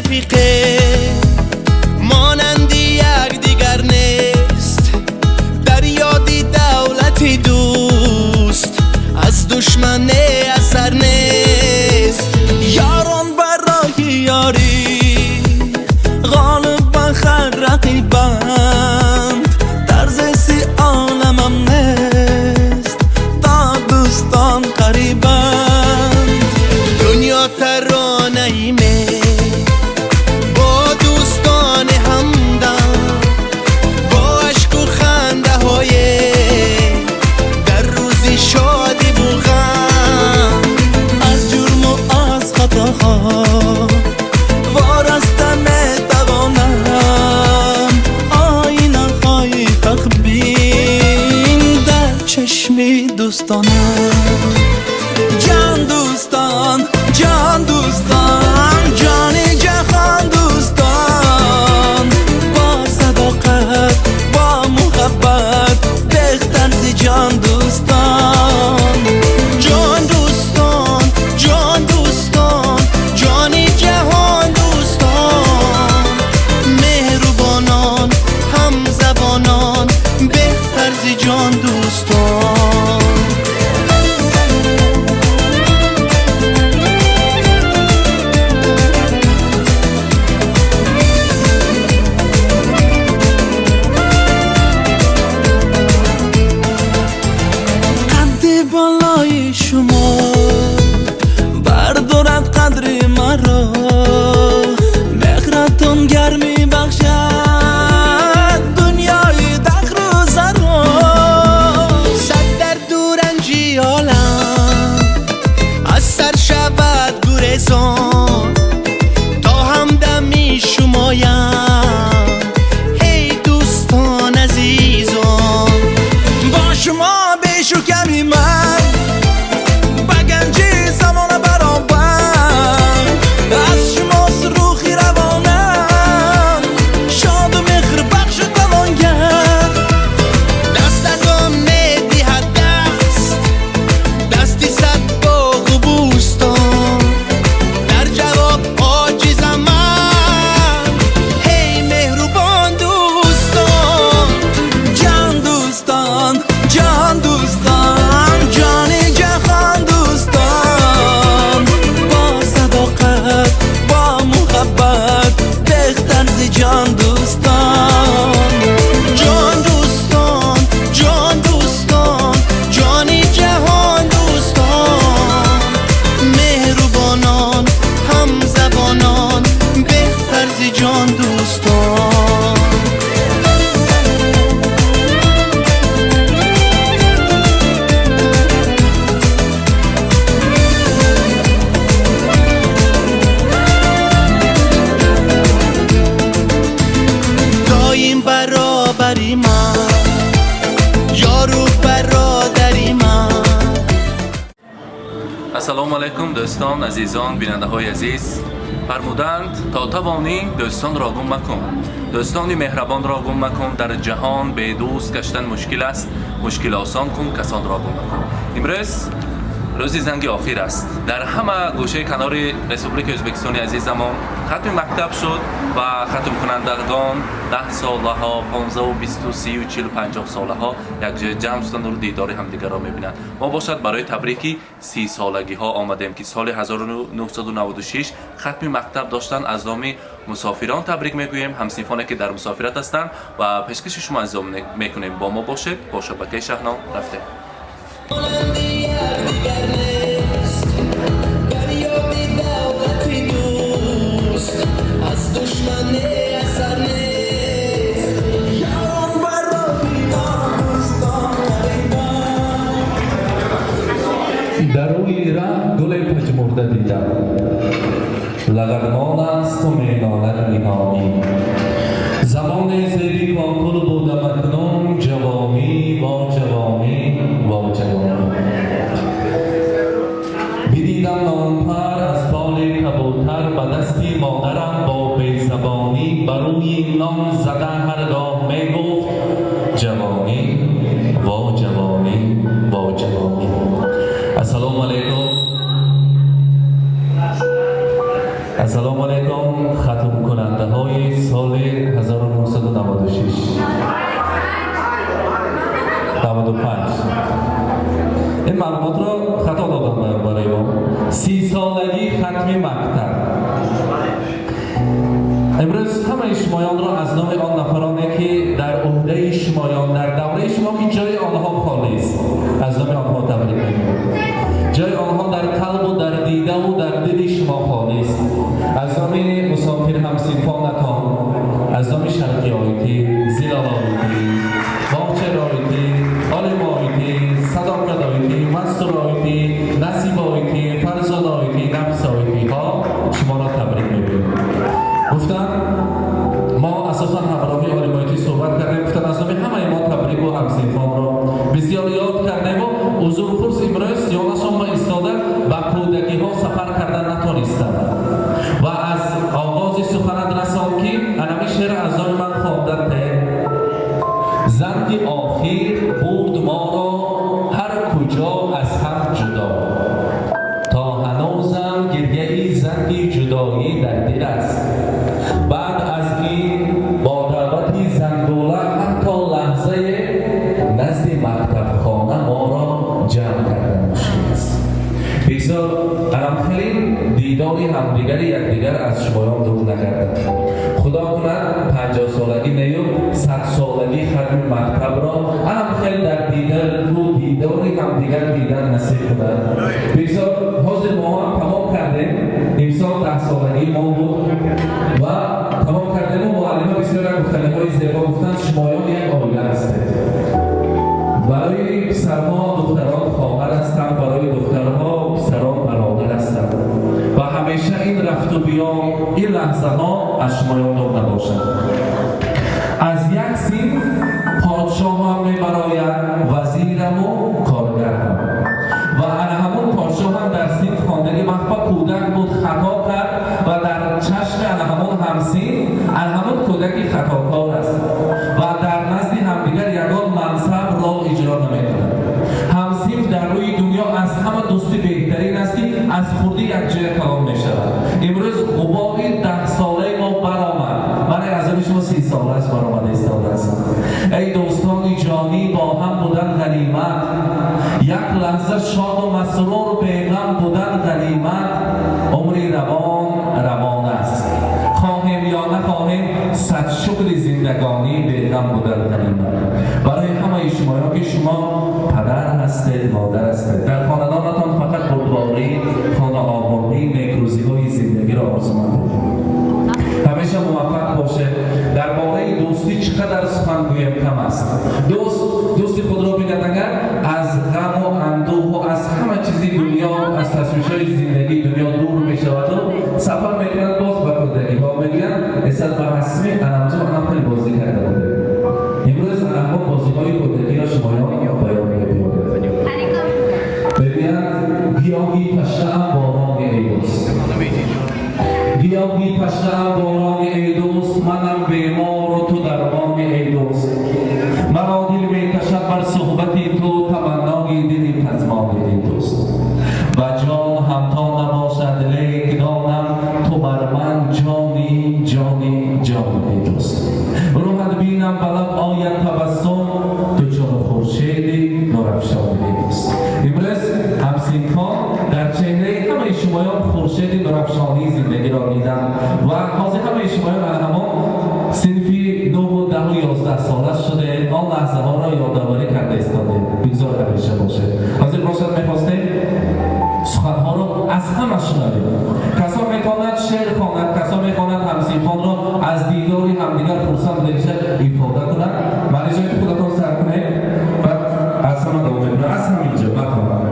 Рафиқе монанди якдигар нест, дар ёди давлати дӯст аз душмане асар нест. Ёрон барои ёрӣ ғолиб ба хар рақибанд, тарзи си оламам нест, то дӯстон қарибанд. Дунё таронаи меҳр бо дӯстони ҳамдам, бо ашку хандаҳое дар рӯзи шодиву ғам. Аз ҷурму аз хатоҳо вораста метавонам, оинаҳои ҳақбин дар чашми дӯстонам. Ҷон дӯстон, ҷон дӯстон, ҷони ҷаҳон дӯстон, бо садоқат, бо муҳаббат беҳтар зи ҷон дӯстон. Ҷон дӯстон, ҷон дӯстон, ҷони ҷаҳон дӯстон, меҳрубонон, ҳамзабонон, беҳтар зи ҷон дӯстон. Қадди болои шумо бардорад қадри маро, меҳратон гармӣ бахшад дунёи дахру заро. Сад дарду ранҷи олам аз сар шавад гурезон, то ҳамдами шумоям, эй дӯстон азизон. Бо шумо бешу ками ман ба ганҷи замона баробар, аз шумост рӯҳи равонам шоду меҳрбахшу тавонгар. Дастатон медиҳад даст, дасти сад боғу бӯстон, дар ҷавоб оҷизам ман, эй меҳрубон дӯстон. Ҷон дӯстон, ҷон дӯстон, ҷони ҷаҳон дӯстон, бо садоқат, бо муҳаббат беҳтар зи ҷон дӯстон. Ҷон дӯстон, ҷон дӯстон, ҷони ҷаҳон дӯстон, меҳрубонон, ҳамзабонон, беҳтар зи ҷон дӯстон. Доим баробари ман, ёру бародари ман. Ассалому алайкум, дӯстон, азизон, бинандаҳои азиз. Фармуданд, то тавонӣ дӯстонро гум макун, дӯстони меҳрабонро гум макун. Дар ҷаҳон бедӯст гаштан мушкил аст, мушкил осон кун, касонро гум макун. Имрӯз рӯзи занги охир аст. Дар ҳама гӯшаи канори Республикаи Ӯзбекистони азизамон хатми мактаб шуд ва хатмкунандагон 10 солаҳо, 15-у, 20-у, 30-у, 40-у, 50 солаҳо якҷоя ҷамъ шуданду дидори ҳамдигарро мебинанд. Мо бошад барои табрики 30-солагиҳо омадем, ки соли 1996 хатми мактаб доштанд. Аз номи мусофирон табрик мегӯем, ҳамсинфоне ки дар мусофират ҳастанд, ва пешкаши шумо азизон мекунем. Бо мо бошед, бо шабакаи Шаҳно рафтем. Монанди якдигар нест, дар ёди давлати дӯст аз душмане асар нест. Ёрон барои дӯстон қарибанд. Дар рӯи раҳ гуле пажмурда дидам, лагадмон асту менолад ниҳонӣ. Замоне зеби покул будам, акнун ҷавонӣ, во ҷавонӣ, во ҷавонӣ. Бидидам нонпар аз боли кабутар ба дасти модарам бо безабонӣ ба рӯи нон зада ҳаргоҳ мегуфт: ҷавонӣ, во ҷавонӣ, во ҷавонӣ. Ассалому алайкум. Ассалому алайкум, хатмкунандаҳои соли 1996, 95. Ин маълумотро хато додам барои мо. 30-солагии хатми мактаб. Имрӯз ҳамаи шумоёнро аз номи он нафароне, ки дар уҳдаи шумоён, дар давраи шумо, ки ҷои онҳо холист, аз номи онҳо табрик мегӯям. Ҷои онҳо дар қалбу дар дидаву дар дили шумо холист. Аз номи мусофир ҳамсинфонатон, аз номи Шарқи Оитӣ, Зилол Оитӣ, Боғчер Оитӣ, Олим Оитӣ, Садоқат Оитӣ, Мастур Оитӣ, Насиб Оитӣ, Фарзод Оитӣ, Нафс Оитиҳо шуморо табрик мегӯем. Гуфтанд, мо асосан ҳамроҳи Олим Оитӣ суҳбат кардем, гуфтанд, аз номи ҳамаи мо табрику ҳамсинфонро бисёр ёд кардему узрпурс, имрӯз ёнашон ма истода ба кӯдакиҳо сафар кардан натонистанд ва аз оғози суханат расон, ки анами шеър аз номи ман хонда те. Занги охир бурд моро ҳар куҷо аз ҳам ҷудо, то ҳанӯзам гирьяи занги ҷудоӣ дар дил аст. Баъд аз ин бо даъвати зангула ҳатто лаҳзае назди мактабхона моро ҷамъ кардан мушкил аст. Бигзор анамхелин дидори ҳамдигари якдигар аз шумоён дур нагардад. Худо кунад, 50-солагӣ нею, 100-солагӣ хатми мактабро анамхел дар дидару дидори ҳамдигар дидан насиб кунад. Бигзор ҳозир мо ҳам тамом кардем, имсол 10-солагии мо буд ва тамом кардему муаллима бисёр гуфтаниҳои зебо гуфтанд. Шумоён як оила ҳастед. Барои писарҳо духтарон хоҳар ҳастанд, барои духтарҳо писарон бародар ҳастанд ва ҳамеша ин рафту биё, ин лаҳзаҳо аз шумоён дур набошад. Аз як синф подшоҳам мебарояд, вазираму коргарам ва ана ҳамун подшоҳам дар синф хондагӣ вақт кӯдак буд, хато кард ва дар чашми ана ҳамун ҳамсинф ана ҳамун кӯдаки хатокор аст ва дар назди ҳамдигар ягон мансабро иҷро намекунад. Ҳамсинф дар рӯи дунё аз ҳама дӯсти беҳтарин аст, ки аз хурдӣ якҷоя калон мешавад. Имрӯз ғубори 10-солаи мо баромад, ман аз они шумо 30-солааш баромада истодааст. Эй дӯстони ҷонӣ, бо ҳам будан ғанимат, як лаҳза шоду масрур, беғам будан ғанимат. Умри равон равон аст, хоҳем ё нахоҳем, сад шукри зиндагонӣ, беғам будан ғанимат. Барои ҳамаи шумоён, ки шумо падар ҳастед, модар ҳастед, дар хонадонатон фақат бурдборӣ, хонаободӣ, некрӯзиҳои зиндагиро орзумандем. Ҳамеша муваффақ бошед. Дар бораи дӯстӣ чӣ қадар сухан гӯем, кам аст. Дӯст дӯсти худро бинад агар, аз ғаму андӯҳу аз ҳама чизи дунё, аз ташвишҳои зиндагии дунё дур мешаваду сафар мекунад боз ба кӯдакиҳо. Мегӯянд, эсад ба ҳасми анамзу анам хеле бозӣ карда будем. Имрӯз анаҳмон бозиҳои кӯдакиро шумоён ба ёд мебиёред. Мегӯянд, гиёҳи ташнаам борони, эй дӯст, гиёҳи ташнаам борони, эй дӯст, манам бемору ту дармони, эй дӯст. Маро дил мекашад бар суҳбати ту, таманнои дили пазмони, эй дӯст. Ба ҷон ҳамто набошад, лек донам, ту бар ман ҷони, ҷони, ҷони, эй дӯст. Рӯҳат бинам, ба лаб ояд табассум, ту чун хуршеди нурафшони, эй дӯст. Имрӯз ҳамсинфон дар чеҳраи ҳамаи шумоён хуршеди нурафшонии зиндагиро дидам ва ҳозир ҳамаи шумоён ана ҳамон синфи 9-у 10-у 11 сола шуде, он лаҳзаҳоро ёдоварӣ карда истодед. Бигзор ҳамеша бошед. Ҳозир бошад, мехостем суханҳоро аз ҳама шунавем. Касо метавонад шеър хонад, касо мехонад, ҳамсинфонро аз дидори ҳамдигар хурсанд будагиша ифода кунад. Маълиҷое ки худатон сар кунед, баъд аз ҳама давом мекунад, аз ҳамин ҷо марҳамат.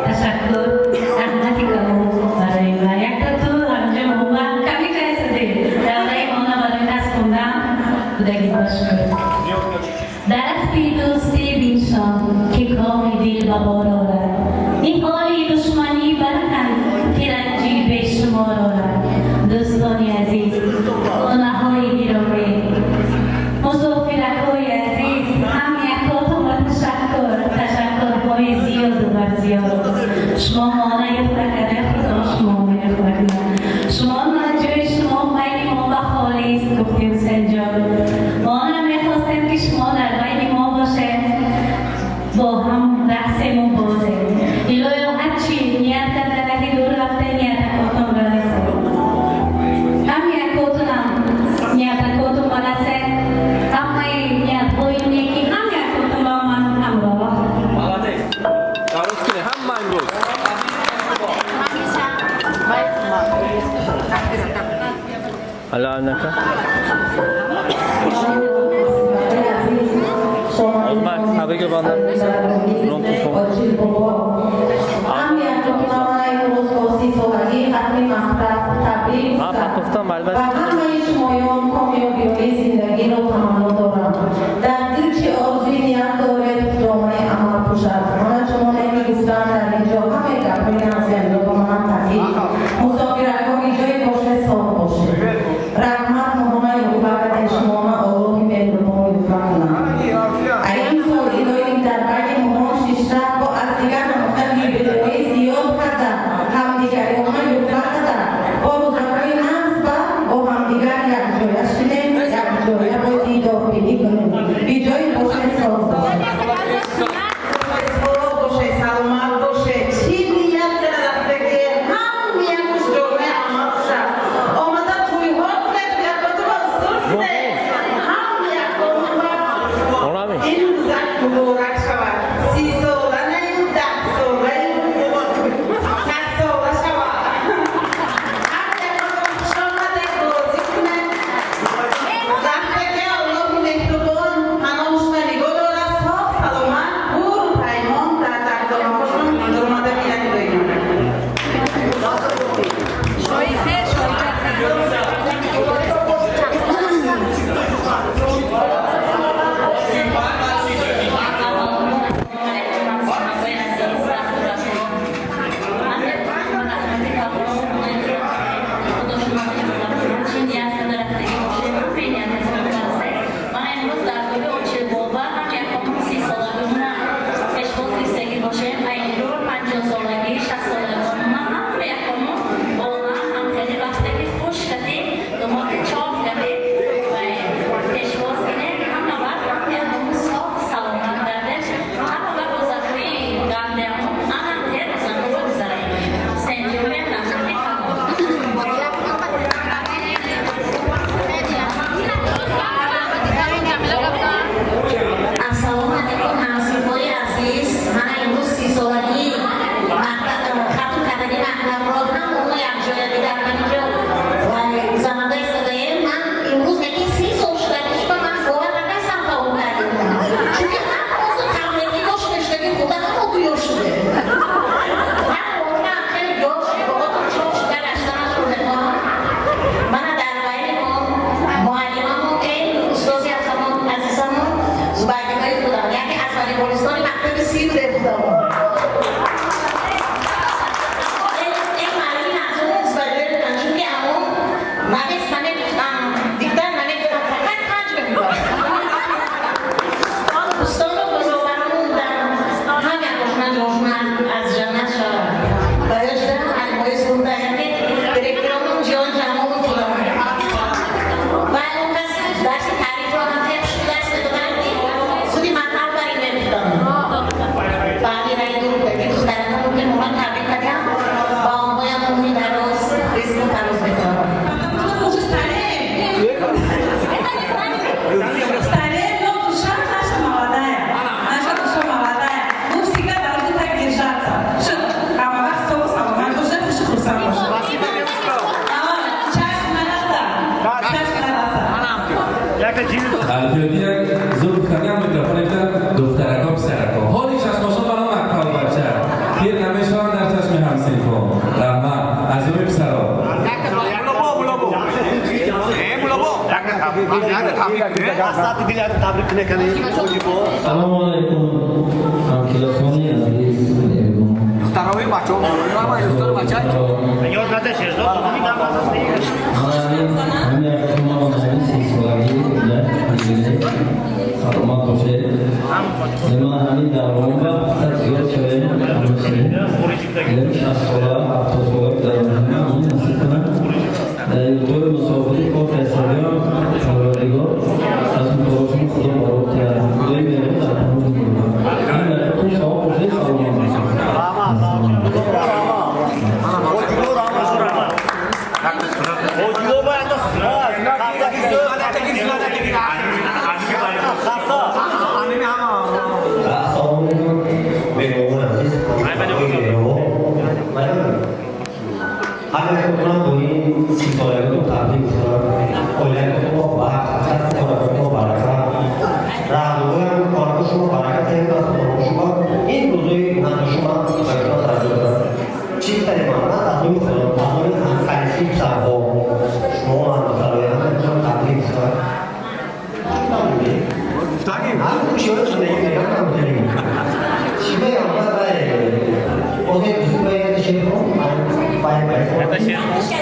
Ташаккур, раҳмати калон барои ма. Якта ту ҳамҷа мома ками кайсадем. Давраи мона барои дарс хондан будагӣ, ба шукр. Дарахти дӯстӣ биншон, ки коми дил ба бор орад. Ниҳоли душманӣ баркан, ки ранҷи бешумор орад. Дӯстони азиз, хонаҳои гиромӣ, мусофиракҳои азиз, ҳам якотон ташаккур, ташаккурҳои зиёду бар зиёд. Шумо монаи худакада, Худо шумо монаи худакунад. Алло, нака. Ман табрик бандам. Ром телефон. Ман патофтам ва ҳамаи шумоён комёбиёи зиндагиро таманно дорам. Дар дил чӣ орзуи ният доред, ҷомаи амал пӯшад. Мана чуноне ки гуфтам, дар ин ҷо ҳамаи гапҳои нағзиам ба манам таъкид. Мусофиракҳои ҷое бошед, соф бошед. Раҳмат моҳона юфа кардем шумона, Аллоҳи меҳрубон юфа кунад. Ин сол илоҳим дар байни моҳон шишта бо аз дигар ҳамоха юбилеҳои зиёд карда, ҳамдигариёна юфа карда, бо рӯзаҳои нағз ба бо ҳамдигар якҷоя шинем, якҷоя бо дидорбинӣ кунем. Биҷои бошед, соз бошед. Бошед, саломат бошед. Чӣ ният карда рафтаги, ҳам якуш ҷомаи амал шад. Омада тӯйҳо кунед, якотуро сур кунед. Ҳам яконува Орами. ин рӯзак муборак шавад. 30 сола наю, 10 солаю, 100 сола шавад. Ҳам якотон хуш омадед, бозӣ кунед. Рафтаги Аллоҳи меҳрубон паноҳшона нигоҳ дорад, соф саломат, пуру паймон дар дардонаҳошон дуромада бинад доимона. Ассалому алайкум, ҳамсинфои азиз. Мана имрӯз 30-солагии хатм кардани мактабро ҳамамо якҷоя дар ҳаминҷо гузаронда истодаем. Ман имрӯз яки 30 сол шудаги шуба, ман бовар накардам тамом кардем, чунки ҳамаозу таблетки дошт мешудаги худа ҳамо гӯё шуде. Ман хеле ёш боботон чоқ шуда гаштанашро мехоҳам. Мана дар байни мо муаллимамон, эн устози азамон, азизамон Зубайдиҳои худам, яке аз волейболистони мактаби 30 буде будам. Эн муаллими нағзумон Зубайдиҳои буданд, чунки ҳамон навес намегуфтам, диктант намегуфтам, фақат 5 мегуфтам. Устоду бузургваромон буданд, ҳам якошона ҷошона аз ҷаннат шавад. Барои шудан муаллимҳои зурда, яке директоромон ҷон ҷамолов буданд. Ва он кас дарси таърихро ҳам хеле хушк дарс медоданд, ки худи мактаб бар ин мегуфтанд. Ба ҳамин раи дур буда, ки духтараконро ки моро табрик кардам, ба онҳоям умри дароз, ризқу фароз мехоҳам. Потому что мы уже стареем. Стареем, но душа наша молодая. Наша душа молодая. Мы всегда должны так держаться. Шуд, ҳама вақт соғу саломат бошед, хушу хурсанд бошед. Чашм нараса. Чашм нараса. Алфиёти як зуд гуфтаниам, микрофон гирифтан духтарако, писарако. Ҳоли чашмошон барон мактаб бача. Пир намешаванд дар чашми ҳамсинфо. Раҳмат. Аз рӯи писаро. Салому алайкум, ҳамкилосони азиз. Ҳамин як шумо ҳамин 30-солагӣ саломат бошед. Ман ҳамин даврон ба фақат зиёд шавем, 60 сола, 70 сола гузаронем, ҳамин насиб кунад. Дар юлҳои мусофирӣ кор кардагиам, Парвардигор аз муторошон Худо барор диҳад. Худои меҳрубон дар паноҳи бошад. Ҳамин якатон савоб бошед, саломат бошед. Ассалому алайкум, меҳмонон азиз. Ҳар якатонам бо ин 30 солагиатон табрик гуфтам. Оилаатонро бахт, касбу коратонро баракат, раҳнамоям корҳо шумо баракат диҳад ва худо шумо ин рӯзои назди шумо ба шумо сарҷо дорад. Чӣ гуфтанем, ман аз номи худам, аз номи коллектив писарҳо шумо ман духтарои ҳамаатон табрик гуфтам. Гуфтагим, хушиҳои зиндагӣ мегам, ҳамтарин. Чӣ мегам, бай, озед дӯст бояд шеър хон, бай бай.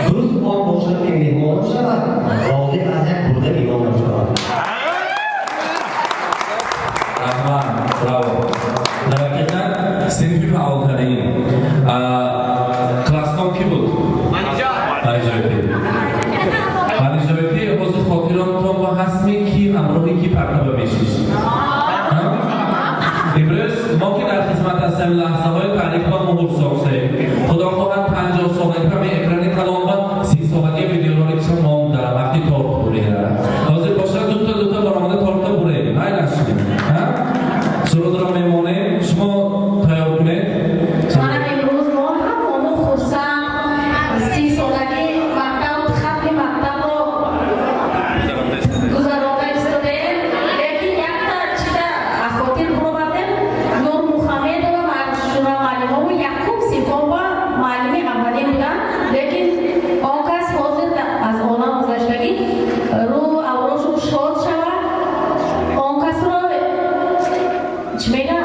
Дӯст он бошад, ки меҳмон шавад, розӣ аз як бурда имон шавад. Раҳмат, браво! Дар ҳақиқат синфи фаъолтарин. Класстон кӣ буд? Манижоити. Манижоити, ҳозир хотиронтон ва ҳастми, ки ҳамроҳи ки партаба мешишт? Имрӯз мо ки дар хизмат ҳастем, лаҳзаҳои таърихро муҳр сохтем. Худо хоҳад, 50 солагӣ ҳамин экрани калон ва 30 солагии видеороликша монда, вақти торт бурида. Ҳозир бошад, дута дута баромада торта бурем. Айлашем. Сурудро мемонем, шумо тайёр кунед. Мана имрӯз мо ҳамону хурсанд 30 солаги мактаб, хатми мактабро гузаронда истодаем, лекин якта чиза аз хотир буровардем. Нурмухамедова Маршура муаллимову якум синфонба муаллими аввалин буданд, лекин он кас ҳозир аз олам гузаштагӣ, рӯ аврошон шод шавад. Он касро чӣ мегӯям,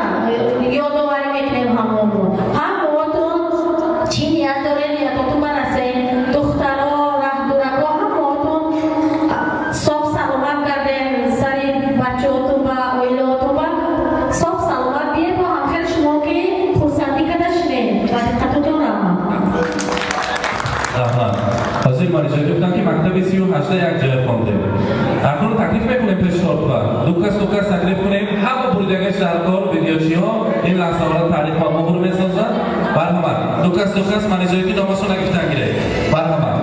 ёдоварӣ мекунем. Ҳамонро ҳамоотон чӣ ният дорем, ниятотон барасем. Духтаро, раҳдурако, ҳамоотон соф саломат гардем, сари бачаотон ба оилаотон ба соф саломат биед ва ҳамхел шумо ки хурсандӣ карда шинем. Ба диққатотон раҳмат. Раҳмат. Ҳозир Марижа гуфтанд, ки мактаби 38-а як ҷоя хондем. Акнун таклиф мекунем пеш тортба. Ду кас, ду кас таклиф кунем. Ҳама буридагаш дар кор, видеочиҳо ин лаҳзаҳоро таърих ба муҳр месозанд. Марҳамат. Ду кас, ду кас, Манижое ки номашо нагифтан гиред. Марҳамат.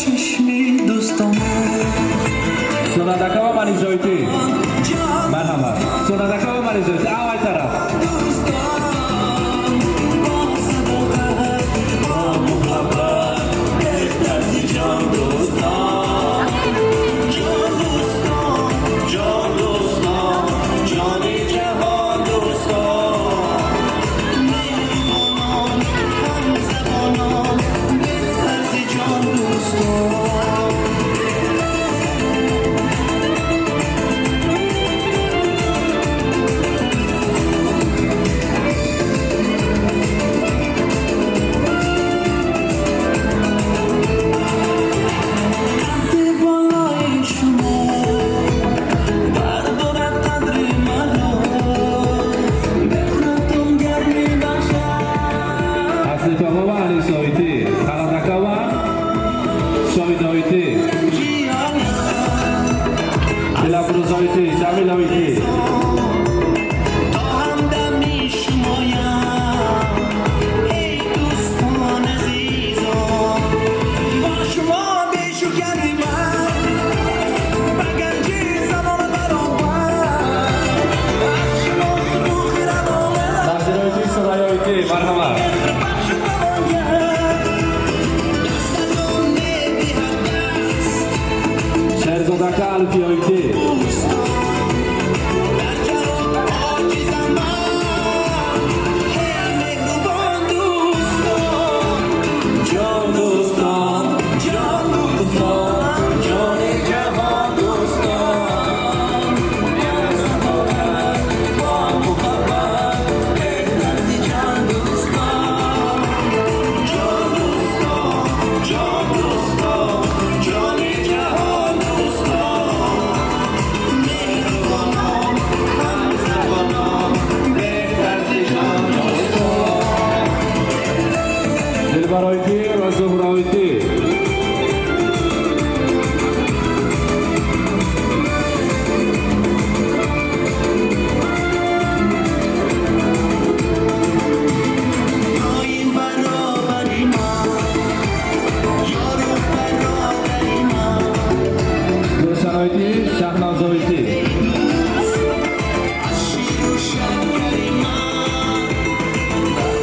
Чашми дӯстон. Сонадака ва Манижоити. Марҳамат. Сонадака ва Манижоити. Аввал тараф. Дӯстон бо садоқат, бо муҳаббат, беҳтар зи ҷон дӯстон. Ҷон дӯстон, ҷон дӯстон, ҷони ҷаҳон дӯстон, меҳрибонон, ҳамзабонон, беҳтар зи ҷон дӯстон. Болои шумо бардорад қадри маро, меҳратон гармӣ бахшад. Аслифаҳо ва Алисоити. Харадака ва Шоҳидоити. Дилафрӯзоити. Ҷамилоити. То ҳамдами шумоям, эй дӯстон азизон, бо шумо бешу карди ман ба ганҷи замона баробар, аз шумо рӯҳи равона. Насироити, Сурайоити. Марҳамат. Бахшу тавонгар дастатон медиҳад даст. Шерзодака, Алфиёити. Дар ҷаҳон оҷизам ман, эй меҳрубон дӯстон. Ҷон дӯстон, ҷон дӯстон, ҷони ҷаҳон дӯстон, бо муҳаббат, беҳтар зи ҷон дӯстон. Ҷон дӯстон, ҷон дӯстон, ҷони ҷаҳон дӯстон, меҳрубонон, ҳамзабонон, беҳтар зи ҷон дӯстон. Дилбароити ва Зуҳроити. Доим баробари ман, ёру бародари ман. Гулшаноити, Шаҳнозоити. Аз ширу шакари ман дар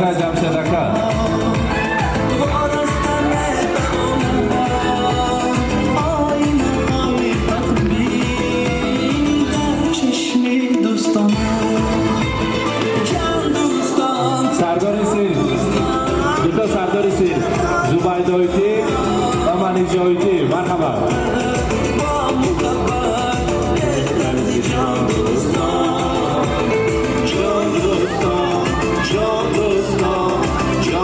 Ака, Ҷамшед ака. وارسته نتوانم آینه های بدبین در چشم دوستان جان دوستان. Сардори синф, дута сардори синф, Зубайдоити ва Манижоити, марҳамат. با محبت بهتر ز جان دوستان، جان دوستان، جان دوستان، جان.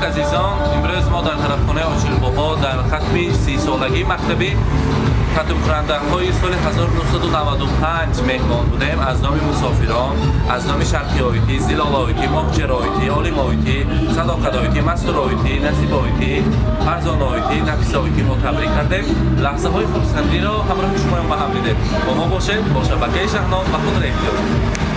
Азизон, имрӯз мо дар тарабхонаи Очилбобо дар хатми 30-солагии мактаби хатмкунандаҳои соли 1995 меҳмон будем. Аз номи мусофирон, аз номи Шарқиоити, Зилолоити, Моҳчероити, Олимоити, Садоқатоити, Мастуроити, Насибоити, Фарзоноити, Нафисоити мо табрик кардем. Лаҳзаҳои хурсандиро ҳамроҳи шумоён ба ҳам дидем. Бо мо бошед, бо шабакаи Шаҳноз ва худро эҳтиёт.